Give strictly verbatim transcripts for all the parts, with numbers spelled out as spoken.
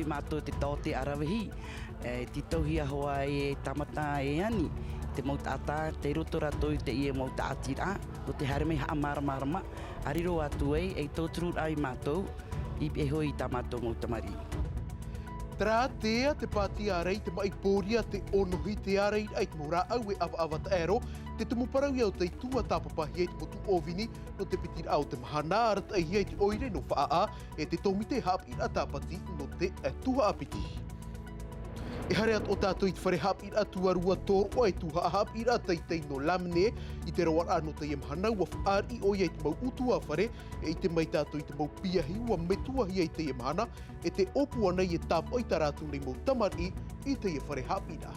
Mātou te taote ʻaravihi, e tītauhia hoʻi e tāmata e ani, te mau taʻata, tei roto rātou i teie mau tāʻatiraʻa, nō te haere mai haʻamāramarama, ʻa riro atu ai, ei tauturu ai mātou, i peʻe hoʻi i tā mātou mau tamariʻi. Terā atu ā te pāti ʻārai te maʻi pōria te ʻōnohi te ārairaʻa i te mau rāʻau e ʻavaʻava taʻero, te tumu parau ia o tei tuatāpapahia i te motu ʻōvini, nō te piti raʻa o te mahana, arataʻihia i te ʻoire nō Faʻaʻā, e te tōmite haʻapiʻiraʻa tāpati nō te tuhaʻa piti. E haere atu ʻo tātou i te fare haʻapiʻiraʻa tuarua tōroʻa e tuhaʻa haʻapiʻiraʻa teitei nō Lamine, i te roaraʻa nō teie mahana ua fāriʻi ʻoia i te mau ʻutuāfare, e ʻite mai tātou i te mau piahi ua metuahia i teie mahana, e tē ʻōpua nei e tāpaʻo i tā rātou nei mau tamariʻi i teie fare haʻapiʻiraʻa.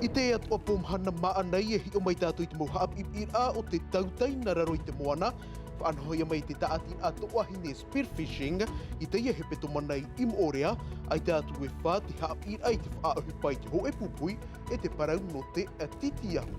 I teie atoʻa pō mahana māʻa nei e hiʻo mai tātou i te mau haʻapiʻiraʻa o te tautai nā raro i te moana, faʻanahohia mai e te tāʻatiraʻa Toʻahine Spearfishing, i teie hepetoma mai i Moʻorea, ʻaita atu e fā te haʻapiʻiraʻa i te faʻaʻohipa i te hōʻē pūpui, e te parau nō te tītīahu.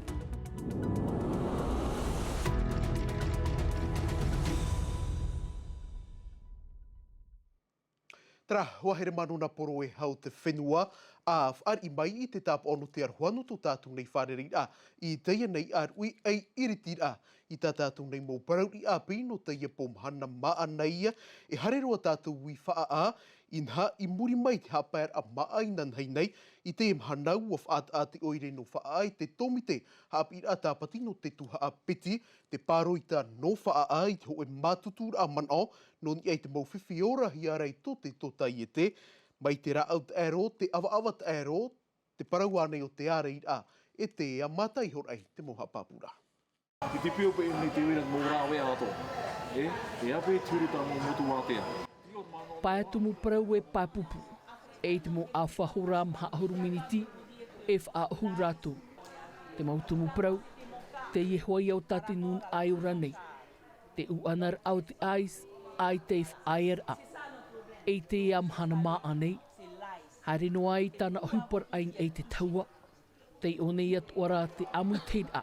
Terā, ʻua haere mā nō nā poro e hau te fenua, ʻa fāriʻi mai i te tāpaʻo nō te aroha nō tō tātou nei fārereiraʻa, i teie nei ʻāruʻi ei ʻiritiraʻa, i tā tātou nei mau parauʻi ʻāpī nō teie pō mahana māʻa nei, e haere roa tātou i Faʻaʻā, inaha i muri mai te haʻapaeraʻa māʻa inanahi nei, i teie mahana ua faʻataʻa te ʻoire nō Faʻaʻā e te tōmite haʻapiʻiraʻa tāpati nō te tuhaʻa piti, te pāroita nō Faʻaʻā i te hōʻē mātuturaʻa manaʻo, nō niʻa i te mau fifi orahia ra i tō te tōtaiete, mai te rāʻau taʻero, te ʻavaʻava taʻero, te parau ānei o te ārairaʻa, e te ea mātaihoraʻa i te mau haʻapāpūraʻa. I te pio pē nei te uira mau rāveʻa atoʻa. E, e ʻape te huru tā mau motu ātea. Pae tumu parau e pae pupu. E i te mau ʻāfa hora maha ʻahuru miniti, e faʻaʻohu rātou. Te mau tumu parau, teie hoʻi au tā te nūnaʻa e ora nei. Te ʻuʻanaraʻa o te ice, ʻaita e faʻaearaʻa. E i teie mahana māʻa nei, haere noa ai tāna ʻohiparaʻa i niʻa i te tahua, tei ʻō nei atoʻa rā te ʻāmuitahiraʻa,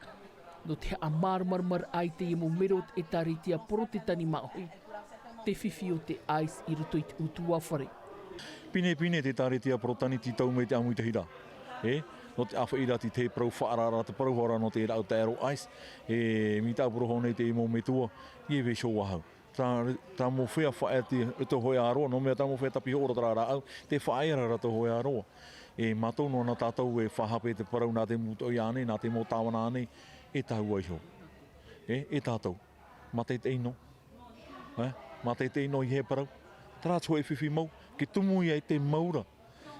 nō te haʻamāramaramaraʻa i teie mau mero o te ʻĒtārētia Porotetani māʻohi, te fifi o te ice i roto i te ʻutuāfare. Pinepine te ʻĒtārētia Porotetani tītau mai te ʻāmuitahiraʻa. E, nō te ʻāfaʻiraʻa i te parau faʻaararaʻa, te parau hora nō te rāʻau taʻero ice, e, mai tāʻu parau hoʻi nei te mau metua, ʻia vaiiho vau. Terā, terā mau feiā faʻaea te, te hōʻē ʻāroa, nō te mea terā mau feiā tāpihoʻo ra terā rāʻau, tē faʻaea ra rātou hōʻē ʻāroa. E mātou noa nā tātou e faʻahape te parau nā te mūtoʻi ānei, nā te mau tāvana ānei, e tahua iho. E, e tātou. Mātaʻitaʻi noa. E, mātaʻitaʻi noa i hea parau. Terā te hōʻē fifi mau, ke tumu ia i te mau ra.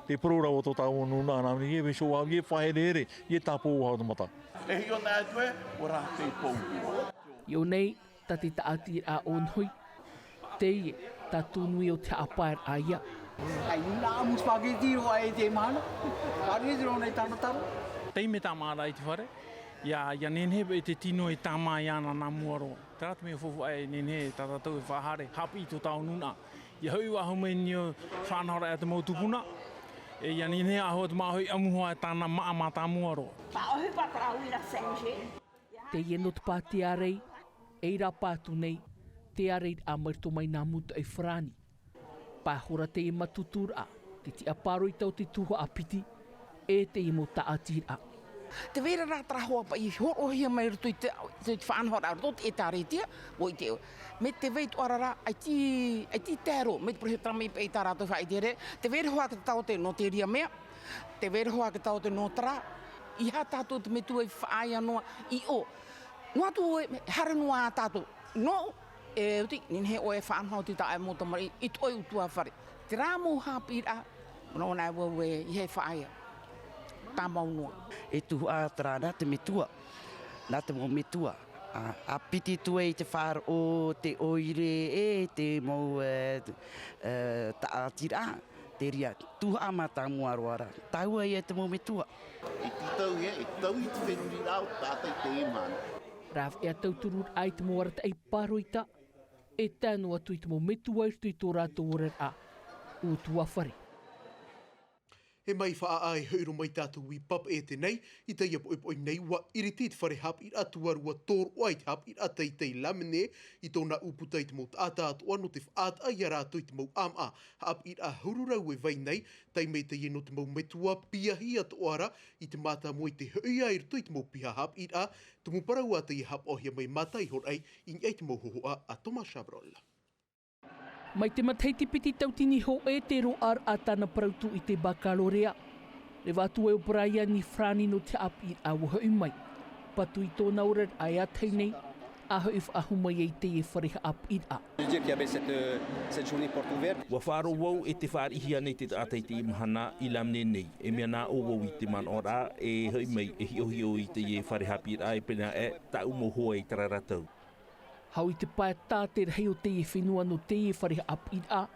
Te parau ra o tō tāua nūnaʻa nā, ʻia vaiiho vau, ʻia faʻaherehere, ʻia tāpō vau te mata. E hiʻo na atu e, ʻua rā te pou. I ʻō nei, tā te tāʻatiraʻa ʻōnohi. Teie, tā tō nui o te haʻapaeraʻa ia. Ai, nā ʻamu spaghetti roa e te mahana. Spaghetti roa nei tāna taro. Tei me tā māra i te fare, ʻia, ʻia nehenehe e te tino e tāmā iāna nā mua roa. Terā te mea faufaʻa e nehenehe tā tātou e faʻahaere, haʻapiʻi tō tāua nūnaʻa. ʻIa hoʻi vau mai nei ʻo faʻanahoraʻa te mau tupuna. E ʻia nehenehe ʻahua te māʻohi ʻamu hoʻi tāna māʻa mātāmua roa. Māʻohi paʻa terā uira Saint-Jay. Teie nō te pāti ārai, e rāpae atu nei, te ārairaʻa mai roto mai nā mūtoʻi farāni. Pae hora teie mātuturaʻa, te tiʻa pāroita o te tuhaʻa piti, e teie mau tāʻatiraʻa. Tē vai ra rā terā hoa paʻi hōroʻahia mai roto i te, te faʻanahoraʻa roto i te ʻĒtārētia, ʻua ʻite, mai tē vai atoʻa ra rā, ʻaita, ʻaita e tae roa, mai te parau e tae mai paʻi tā rātou faʻaʻite ra, tē vai ra hoʻi te taote nō te reira mea, tē vai ra hoʻi te taote nō terā, ʻeiaha tātou te metua i faʻaea noa, i ʻō. Noa atu e, haere noa tātou. Nō, e oti, nehenehe ʻoe e faʻanaho i te taʻa e mau tamariʻi, i tō ʻoe ʻutuāfare. Terā mau haʻapiʻiraʻa, nō nā vau e, ʻeiaha e faʻaea. Tāmau noa. E tuhaʻa terā nā te metua, nā te mau metua. ʻA, ʻa piti atu ai te faʻaroʻo, te ʻoire, e te mau, e, e, tāʻatiraʻa. Te reira, tuhaʻa mātāmua roa ra. Tāua ia te mau metua. E tītauhia, e taui te feruriraʻa o te taʻata i teie mahana. Rāveʻa tauturu ai te mau arataʻi pāroita, e tae noa atu i te mau metua i roto i tō rātou oraraʻa ʻutuāfare. E mai faʻaʻā e hoʻi roa mai tātou i Papeʻete nei, i teie poʻipoʻi nei, ʻua ʻiriti te fare haʻapiʻiraʻa tuarua tōroʻa i te haʻapiʻiraʻa teitei Lamennais, i tōna ʻūputa i te mau taʻata atoʻa nō te faʻataʻa ia rātou i te mau ʻāmaʻa haʻapiʻiraʻa huru rau e vai nei, tae mai teie nō te mau metua piahi atoʻa ra, i te mātāmua i te hoʻi i roto i te mau piha haʻapiʻiraʻa, tumu parau ā teie haʻapaʻohia mai mātāiʻo raʻa i niʻa i te mau hōhoʻa a Thomas Chabrol. Mai te matahiti piti tauatini hōʻē te roaʻaraʻa tāna parau tū i te bakalorea. Reva atu ai ʻo Brian Farani nō te haʻapiʻiraʻa ʻua hoʻi mai. Patu i tōna oraraʻa e ʻātahi nei, ʻa hoʻi faʻahou mai ai teie fare haʻapiʻiraʻa. Je veux dire qu'il y avait cette, euh, cette journée porte ouverte. ʻUa faʻaroʻo vau e tē fāriʻihia nei te taʻata i teie mahana i Lamennais nei. E mea nā ʻō vau i te manaʻoraʻa e hoʻi mai e hiʻohiʻo i teie fare haʻapiʻiraʻa e pēnā ē tāʻu mau hoa i terā ra tau. Hau i te pae tā te rahi o teie fenua nō teie fare haʻapiʻiraʻa.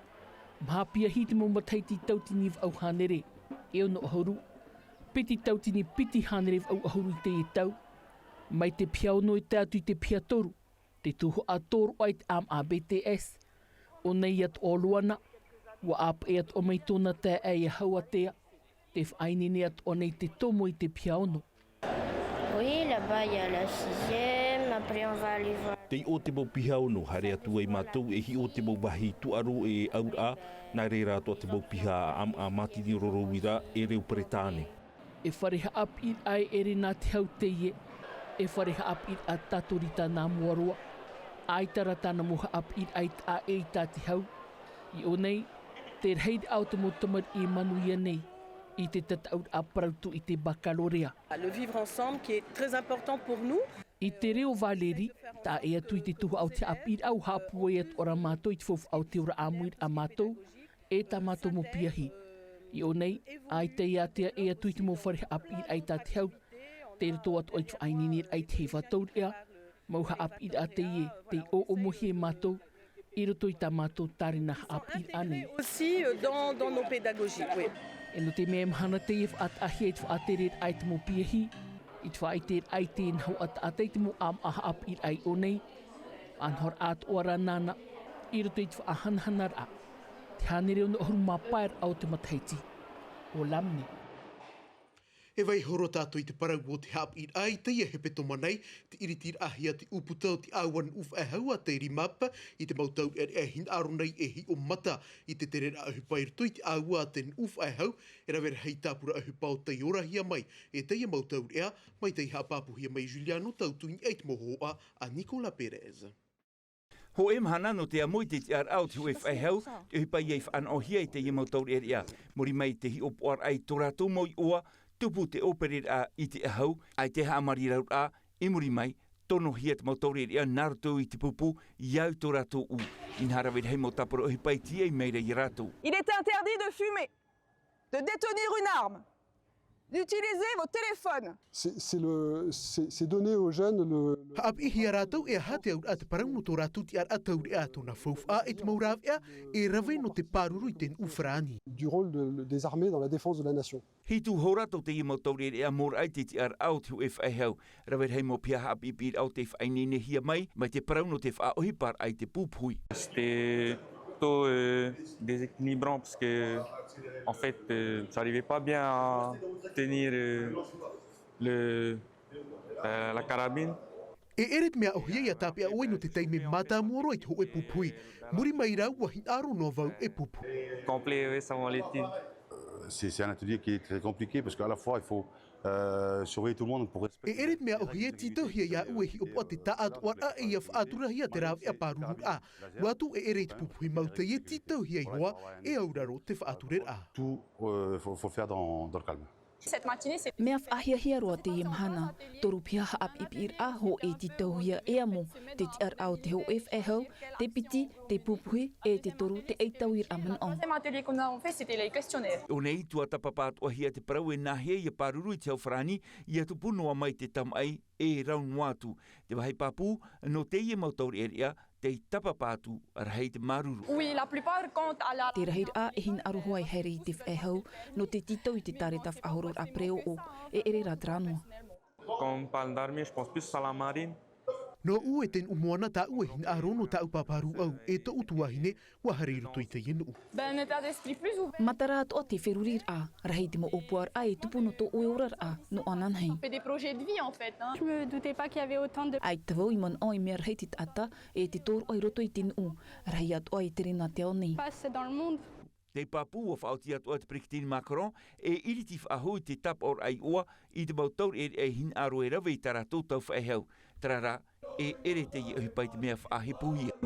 Maha piahi te mau matahiti tauatini vaʻu hānere, e ono ʻahuru. Piti tauatini piti hānere vaʻu ʻahuru i teie tau. Mai te piha ono e tae atu i te piha toru, te tuhaʻa tōroʻa i te ʻāmaʻa B T S. ʻO nei atoʻa ʻo Luana, ʻua ʻāpeʻe atoʻa mai tōna taeaʻe ia Hauatea, tē faʻaineine atoʻa nei te tomo i te piha ono. Oui, là-bas, il y a la sixième, après on va aller voir. Tei ʻō te mau piha ono, haere atu ai mātou e hiʻo te mau vāhi tūʻaro e auraʻa, nā reira atoʻa te mau piha ʻāmaʻa mātini roro uira e reo Peretāne. E fare haʻapiʻiraʻa e ʻere nā te hau teie, e fare haʻapiʻiraʻa tātorita nā mua roa. ʻAita rā tāna mau haʻapiʻiraʻa i taʻa ʻē i tā te hau. I ʻō nei, te rahiraʻa o te mau tamariʻi e manuia nei i te tataʻuraʻa parau tū i te bakalorea. Le vivre ensemble qui est très important pour nous. I te reo Valérie, taʻa ʻē atu i te tuhaʻa o te haʻapiʻiraʻa ʻua haʻapūai atoʻa ra mātou i te faufaʻa o te ora ʻāmuiraʻa a mātou, e tā mātou mau piahi. I ʻō nei, ʻaita e ātea ʻē atu i te mau fare haʻapiʻiraʻa i tā te hau, tei roto atoʻa i te faʻaineineraʻa i te heiva taureʻa, mau haʻapiʻiraʻa teie, tei ʻōʻomohia e mātou, i roto i tā mātou tārena haʻapiʻiraʻa nei. Aussi, euh, dans, dans nos pédagogies, oui. E nō te mea e mahana teie e faʻataʻahia i te faʻatereraʻa i te mau piahi, i te faʻaʻiteraʻa i te nahoʻa taʻata i te mau ʻāmaʻa haʻapiʻiraʻa i ʻō nei, faʻanahoraʻa atoʻa rā nāna, i roto i te faʻahanahanaraʻa, te hānere ono ʻahuru mā pae raʻa o te matahiti, ʻo Lamennais. E vaiiho roa tātou i te parau o te haʻapiʻiraʻa i teie hepetoma nei, tē ʻiritiraʻahia te ʻūputa o te ʻāua nuʻu faʻehau a te RIMAP i te mau taureʻareʻa e hinaʻaro nei e hiʻo mata i te tereraʻa ʻohipa i roto i te ʻāua a te nuʻu faʻehau, e rave rahi tāpura ʻohipa o tei orahia mai e teie mau taureʻa, mai tei haʻapāpūhia mai Juliano Tautu i niʻa i te mau hōhoʻa a Nicolas Perez. Hōʻē mahana nō te amo i te tiʻaraʻa o te hōʻē faʻehau, te ʻohipa ia i faʻanaʻohia i teie mau taureʻareʻa. Muri mai i te hiʻopoʻaraʻa i tō rātou mau iʻoa, tupu te ʻōpereraʻa i te ʻahu, ʻaita e haʻamariraʻa, i muri mai, tonohia te mau taureʻareʻa nā roto i te pupu, i au i tō rātou ʻū. Inaha rave rahi mau tāpura ʻohipa i tīaʻi maira ia rātou. Il est interdit de fumer, de détenir une arme, d'utiliser vos téléphones. C'est, c'est le, c'est, c'est donner aux jeunes le, le Haʻapiʻihia rātou e aha te auraʻa te parau nō tō rātou tiʻaraʻa taureʻa, tōna faufaʻa e te mau rāveʻa e rave nō te pāruru i te nuʻu farāni. Du rôle de, des armées dans la défense de la nation. Hitu hora tō teie mau taureʻareʻa mōraʻa i te tiʻaraʻa o te hōʻē faʻehau. Rave rahi mau piha haʻapiʻipiʻiraʻa o tei faʻaineinehia mai, mai te parau nō te faʻaʻohiparaʻa i te pupuhi. C'était plutôt, euh, déséquilibrant parce que, en fait, euh, j'arrivais pas bien à tenir, euh, le, euh, la carabine. E ʻere te mea ʻōhie ia tāpeʻa ʻoe nō te taime mātāmua roa i te hōʻē pupuhi. Muri mai rā ʻua hinaʻaro noa vau e pupu. Complet, oui, ça va, les tirs. Euh, c'est, c'est un atelier qui est très compliqué parce qu'à la fois, il faut, euh, surveiller tout le monde pour respecter. E ʻere te mea ʻōhie, tītauhia iāʻu e hiʻopoʻa te tāʻātoʻaraʻa e ia faʻaturahia te rāveʻa pārururaʻa. Noa atu e ʻere i te pupuhi mau teie, tītauhia ihoā e auraro te faʻatureraʻa. Tout, euh, faut, faut le faire dans, dans le calme. Mea faʻahiahia roa teie mahana, toru piha haʻapiʻipiʻiraʻa hōʻē tītauhia e amo, te tiʻaraʻa o te hōʻē faʻehau, te piti, te pupuhi, e te toru te ʻaitauiraʻa manaʻo. Troisième atelier qu'on a fait, c'était les questionnaires. ʻO nei, tuatāpapa atoʻahia te parau e nāhea ia pāruru i te hau farāni, ia tupu noa mai te tamaʻi, e rau noa atu. Te vāhi pāpū, nō teie mau taureʻareʻa, tei tāpapa atu, rahi te māuruuru. Oui, la plupart comptent à la. Te rahiraʻa e hinaʻaro hoʻi e haere i te faʻehau, nō te tītau i te tāreta faʻahororaʻa pereoʻo, e ʻere rā terā noa. Quand on parle d'armée, je pense plus à la marine. Nōʻu e te nuʻu moana tāʻu e hinaʻaro nō tāʻu pāpā rūʻau e tōʻu tuahine ua haere i roto i teie nuʻu. Ben, un état d'esprit plus ouvert. Matara atoʻa te feruriraʻa, rahi te mau ʻōpuaraʻa e tupu nō tō ʻoe oraraʻa nō ananahi. On fait des projets de vie en fait, hein. Je me doutais pas qu'il y avait autant de... ʻAita vau i manaʻo e mea rahi te taʻata e te tōroʻa i roto i te nuʻu, rahi atoʻa e tere nā te ao nei. Passe dans le monde. Te pāpū ua faʻaoti atu ai te peretiteni Macron e iriti faʻahou i te tāpaʻoraʻa iʻoa i te mau taureʻareʻa e hinaʻaro e rave i tā rātou tau faʻehau. Terā rā, e ʻere teie ʻohipa i te mea faʻahepohia.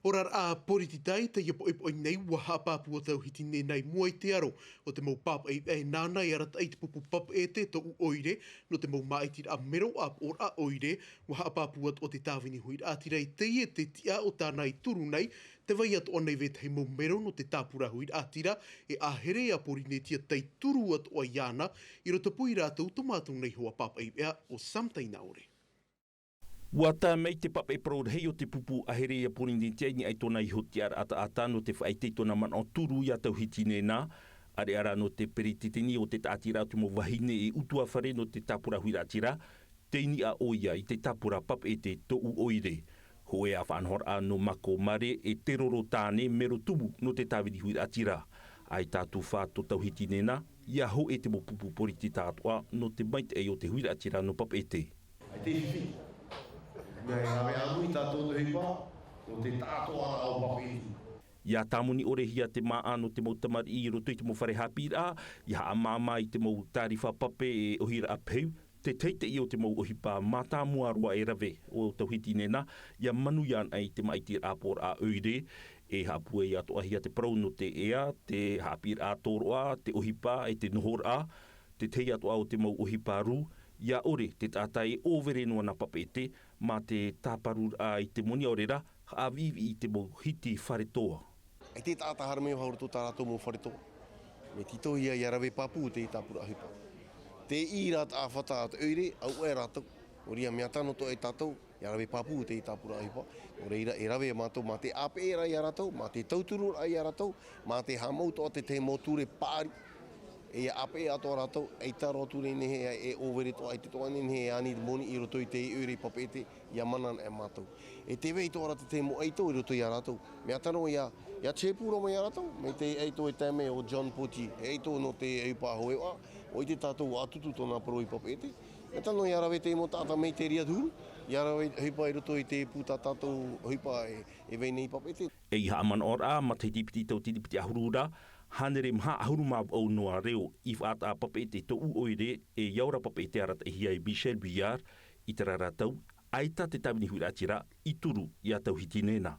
Oraraʻa poritita i teie poʻipoʻi nei ua haʻapāpū atu au hiti nei nā mua i te aro o te mau pāpaʻi e nāna e arataʻi i te pupu papeʻete tōʻu ʻoire nō te mau māʻitiraʻa mero ʻāpoʻoraʻa ʻoire. Ua haʻapāpū atu o te tāvini huiraʻatira i teie te tiʻa o tāna i turu nei. Te vai atoʻa nei vetahi mau mero nō te tāpura huiraʻatira e ʻāhere a Porinetia tei turu atoʻa iāna i roto pū i rātou tō mātou nei hoa pāpaʻi veʻa o Samtaina ʻore. Ua tae mai te papeʻete parau rahi o te pupu ʻāhere a Porinetia i niʻa i tōna iho tiʻaraʻa taʻata nō te faʻaʻite i tōna manaʻo turu iā Tauhiti Nēnā, ʻāreʻa rā nō te peretiteni o te taʻatiraʻa o te mau vahine e ʻutuāfare nō te tāpura huiraʻatira, tei niʻa ʻoia i te tāpura papeʻete tōʻu ʻoire. Hōʻē ā faʻanahoraʻa nō Mako Mare e Te Roro Tāne mero tumu nō te tāvini huiraʻatira. ʻAita atu fā tō Tauhiti Nēnā, ʻia hōʻē te mau pupu poritita atoʻa nō te maitaʻi o te huiraʻatira nō papeʻete. ʻAita e fifi. Mea e rave ʻāmui tātou te ʻohipa, nō te taʻatoʻaraʻa o papeʻete. ʻIa tāmoni ʻorehia te māʻa nō te mau tamariʻi i roto i te mau fare haʻapiʻiraʻa, ʻia haʻamāmā i te mau tārifa pape e ʻohiraʻa pehu, te teitei o te mau ʻohipa mātāmua roa e rave o Tauhiti Nēnā, ʻia manuia anaʻe i te māʻitiraʻa ʻāpoʻoraʻa ʻoire, e haʻapūai atoʻahia te parau nō te ea, te haʻapiʻiraʻa tōroʻa, te ʻohipa, e te nohoraʻa, te tahi atoʻa o te mau ʻohipa rū, ʻia ʻore te taʻata e ʻōvere noa nā papeʻete, mā te tāparuraʻa i te moni ʻaore rā, haʻaviʻiviʻi i te mau hiti fare toa. ʻAita e taʻata haere mai faʻahou roto tā rātou mau fare toa. Mea tītauhia ʻia rave pāpū te tāpura ʻohipa. Te ʻīrā taʻafata a te ʻoire, auaʻe rātou. Nō reira mea tano atoʻa e tātou, ʻia rave pāpū te tāpura ʻohipa. Nō reira e rave mātou mā te ʻāpeʻeraʻa iā rātou, mā te tautururaʻa iā rātou, mā te haʻamau atoʻa te tahi mau ture paʻari. E ʻia ʻāpeʻe atoʻa rātou, ʻaita roa ture nehenehe e ʻōvere atoʻa, ʻaita atoʻa nehenehe e ani moni i roto i te ʻoire papeʻete, ʻia mana anaʻe mātou. E tē vai atoʻa ra te tahi mau ʻaito i roto iā rātou. Mea tano ʻia, ʻia tēpū roa mai iā rātou, mai te ʻaito e tae mai o John Poitier, e ʻaito nō te ʻohipa hōʻē, ʻua ʻite tātou ʻua ʻatutu tōna parau i papeʻete. Mea tano ʻia rave te mau taʻata mai te reira huru, ʻia rave ʻohipa i roto i te pū tā tātou ʻohipa e, e vai nei i papeʻete. Ei haʻamanaʻoraʻa, matahiti piti tauatini piti ʻahuru ra, hānere maha ʻahuru mā vaʻu noa reo i faʻataʻa papeʻete tōʻu ʻoire, e ʻia ora papeʻete arataʻihia e Michel Billard, i terā ra tau, ʻaita te tāvini huiraʻatira i turu iā Tauhiti Nēnā.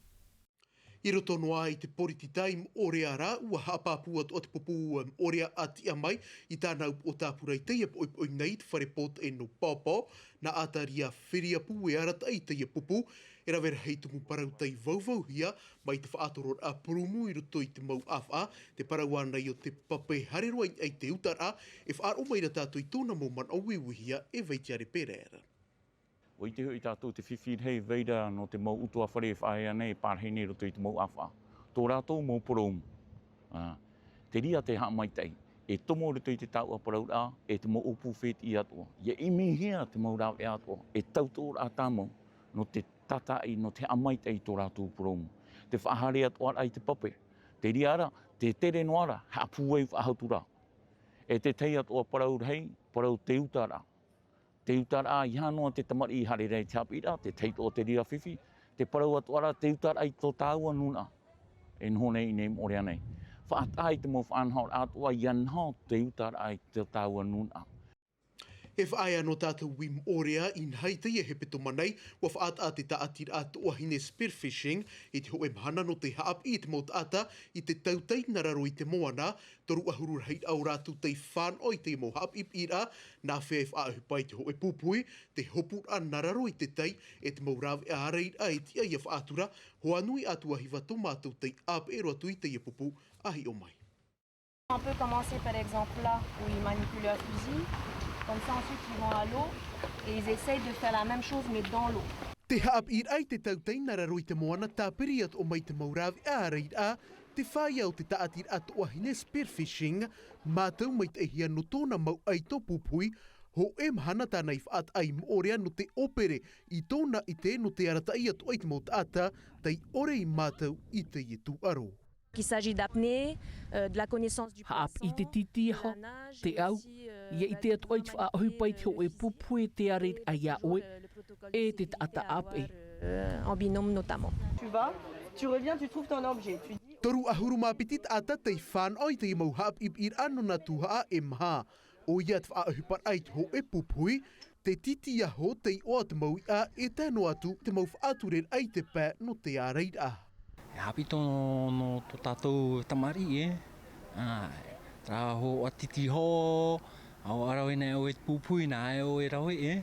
I roto noa i te poritita i Moʻorea rā, ua haʻapāpū atoʻa te pupu Moʻorea a tiʻa mai i tāna upoʻo tāpura i teie poʻipoʻi nei i te fare pōtaʻi nō Paopao, nā Ataria Firiapu e arataʻi i teie pupu, e rave rahi tumu parau tei vauvauhia mai te faʻatororaʻa purūmu i roto i te mau ʻāfaʻa, te parau ānei o te pape haere roa i niʻa i te utaraʻa, e faʻaroʻo mai ra tātou i tōna mau manaʻo uiuihia e Vaitiare Pereira. ʻUa ʻite hoʻi tātou te fifi rahi e vai ra nō te mau ʻutuāfare e faʻaea nei, e parahi nei i roto i te mau ʻāfaʻa. Tō rātou mau purūmu. Ā, te reira te haʻamaitaʻi. E tomo i roto i te taua parauraʻa, e te mau ʻōpū fētiʻi atoʻa. ʻIa ʻimihia te mau rāveʻa atoʻa. E tautooraʻa tāmau, nō te tātaʻi, nō te haʻamaitaʻi i tō rātou purūmu. Te faʻahaere atoʻa ra i te pape. Te reira ra, te tere noa ra, haʻapūai faʻahou atu ra. E te tahi atoʻa parau rahi, parau te utaraʻa. Te utaraʻa, ʻeiaha noa te tamariʻi i haere ra i te haʻapiʻiraʻa, te tahi atoʻa te reira fifi, te parau atoʻa ra, te utaraʻa i tō tāua nūnaʻa. E noho nei, i nei Moʻorea nei. Faʻataʻa i te mau faʻanahoraʻa atoʻa, ʻia naho te utaraʻa i tō tāua nūnaʻa. E faʻaea noa tātou i Moʻorea, inaha i teie hepetoma nei, ua faʻataʻa te taʻatiraʻa tuahine spearfishing, i te hōʻē mahana nō te haʻapiʻi i te mau taʻata i te tautai nā raro i te moana, toru ʻahuru rahiraʻa o rātou tei fānaʻo i te mau haʻapiʻipiʻiraʻa, nā hea e faʻaʻohipa i te hōʻē pupuhi, te hopuraʻa nā raro i te tai, e te mau rāveʻa ārairaʻa e tiʻa ʻia faʻatura, hoa nui atoʻa hiva tō mātou tei ʻāpeʻe roa atu i teie pupu a hiʻo mai. On peut commencer par exemple là, où ils manipulent leur fusil, comme ça ensuite ils vont à l'eau et ils essayent de faire la même chose mais dans l'eau. Te haʻapiʻiraʻa i te tautai nā raro i te moana tāpiri atoʻa mai te mau rāveʻa ārairaʻa, Te fāia o te tāʻatiraʻa tuahine spearfishing, mātau maitaʻihia nō tōna mau ʻaito pupuhi, hōʻē mahana tāna i faʻataʻa i moʻorea nō te ʻōpere i tōna ʻite nō te arataʻi atu ai te mau taʻata, tei ʻore i mātau i teie tūʻaro. Il s'agit d'apnée, euh, de la connaissance du poisson, Haʻapiʻi te tītīaho, de la nage, te au, aussi, euh, ʻia ʻite atu ai te faʻaʻohipa i te hōʻē pupuhi e te ārairaʻa iā ʻoe, e te taʻata ʻāpeʻe. Euh, en binôme notamment. Tu vas, tu reviens, tu trouves ton objet, tu dis. Toru ʻahuru mā piti taʻata tei fānaʻo i te mau haʻapiʻipiʻiraʻa nō nā tuhaʻa e maha. ʻOia te faʻaʻohiparaʻa i te hōʻē pupuhi, te tītīaho, te iʻoa o te mau iʻa, e tae noa atu te mau faʻatureraʻa i te pae nō te ārairaʻa. E haʻapiʻi tō, nō tō tātou tamariʻi, e. Ā, terā hoʻi tītīaho, ʻaore rā e rave nei ʻoe te pupuhi, nā ʻoe e rave, e.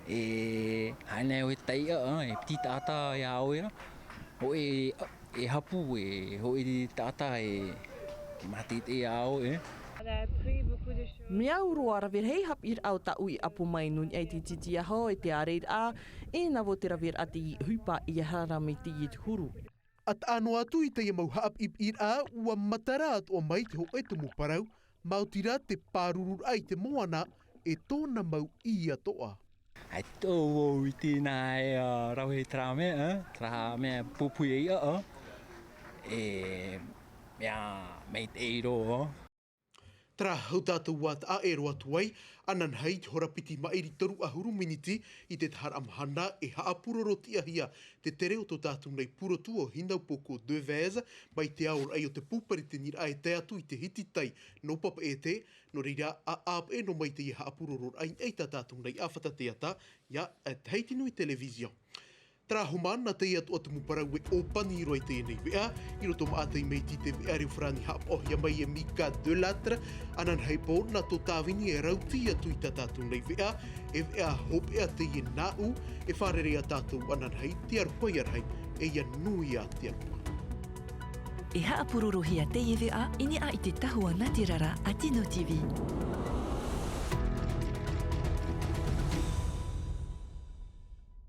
E, haere nei ʻoe te taiʻa, ā, e piti taʻata iā ʻoe ra. Hōʻē, e hapu, e hōʻē taʻata, e, e mātete iā ʻoe, e. Mea au roa rave rahi haʻapiʻiraʻa o tāʻu i ʻapo mai nō niʻa i te tītīaho, e te ārairaʻa, e nā vau te raveraʻa teie ʻohipa ʻia haere mai teie te huru. ʻA taʻa noa atu i teie mau haʻapiʻipiʻiraʻa, ʻua matara atoʻa mai te hōʻē tumu parau, maoti rā te pārururaʻa i te moana, e tōna mau ʻī atoʻa. ʻAita vau i ʻite nā ʻoe, ā, rave terā mea, ā, terā mea pupuhi e iʻa, ā. E, mea maitaʻi roa, ā. Terā hau tātou ua taʻa e roa atu ai, ananahi i te hora piti maʻiri toru ʻahuru miniti i te taharaʻa mahana e haʻapuroro tiʻahia te tere o tō tātou nei purotu o Hinaupoko Devèze, mai te aoraʻi o te pū periteniraʻa e tae atu i te hiti tai nō Papeʻete, nō reira, ʻa, ʻāpeʻe noa mai teie haʻapurororaʻa i niʻa i tā tātou nei ʻāfata teata, ia, ā, Tahiti Nui Télévision. Terā hoʻi, nā teie atoʻa tumu parau e ʻōpani roa i teie nei veʻa, i roto maʻa teie mai i te veʻa reo farāni haʻapaʻohia mai e Mika Delattre, ananahi paʻi nā tō tāvini e rauti atu i tā tātou nei veʻa, e veʻa hopeʻa teie nāʻu, e fārerei ā tātou ananahi, te aroha ia rahi, e ʻia nui ā te aroha. E haʻapurorohia teie veʻa i niʻa i te tahua nātirara a Tino TV.